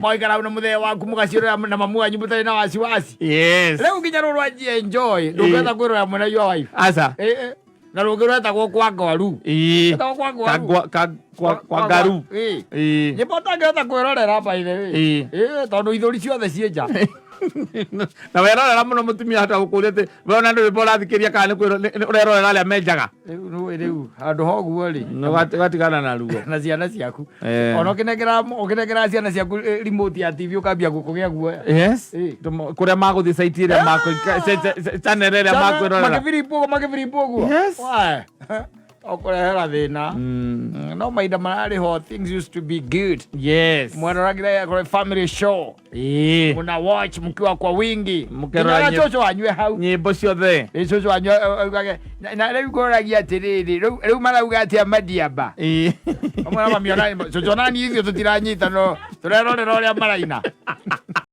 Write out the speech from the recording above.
Mwaikara na muthee waku mugaciũrĩra na mamu wanyu mũtarĩ na wasiwasi. Yes. Rĩu nginya rũrũ rwa enjoy ndũngĩhota kwĩrora mwena your wife. Aca. Eh, eh. Na rũngĩ rwetagwo kwa ngwaru. Ĩĩ. Rwetagwo kwa ngwaru. Kwa ngaru. Ĩĩ. Ĩĩ. Nyĩmbo ũtangĩhota kwĩrorera, by the way. Ĩĩ. Ĩĩ, tondũ ithũri ciothe ciĩ nja. Na werorera mũno mũtumia hota gũkũria atĩ we ona ndũrĩ ũrathikĩria kana nĩ ũrerorera arĩa menjaga. Rĩu nĩũĩ rĩu handũ ha ũguo rĩ, Ũgatigana na ruo. Na ciana ciaku. Eh. Ona ũkĩnengera ciana ciaku remote ya TV ũkambia kũgĩa guoya. Yes. Ĩĩ. Kũrĩa magũthiĩ site ĩrĩa channel ĩrĩa makwĩrorera. Makĩbiribwo ũguo, makĩbiribwo ũguo. Yes. Why? Ũkũrehera thĩna. No mahinda mararĩ ho, things used to be good. Mwaroragĩra kũrĩ family show. Muna watch mkiwa kwa wingi. Mũkĩrora Nginya cũcũ wanyue hau. Nyĩmbo ciothe. Ĩ, cũcũ wanyu augage na rĩu ngũragia atĩrĩrĩ, rĩu marauga atĩa madiaba? Amwe na mami ona cũcũ ona niĩ ithuĩ tũtiranyita, no tũrerorera ũrĩa maraina.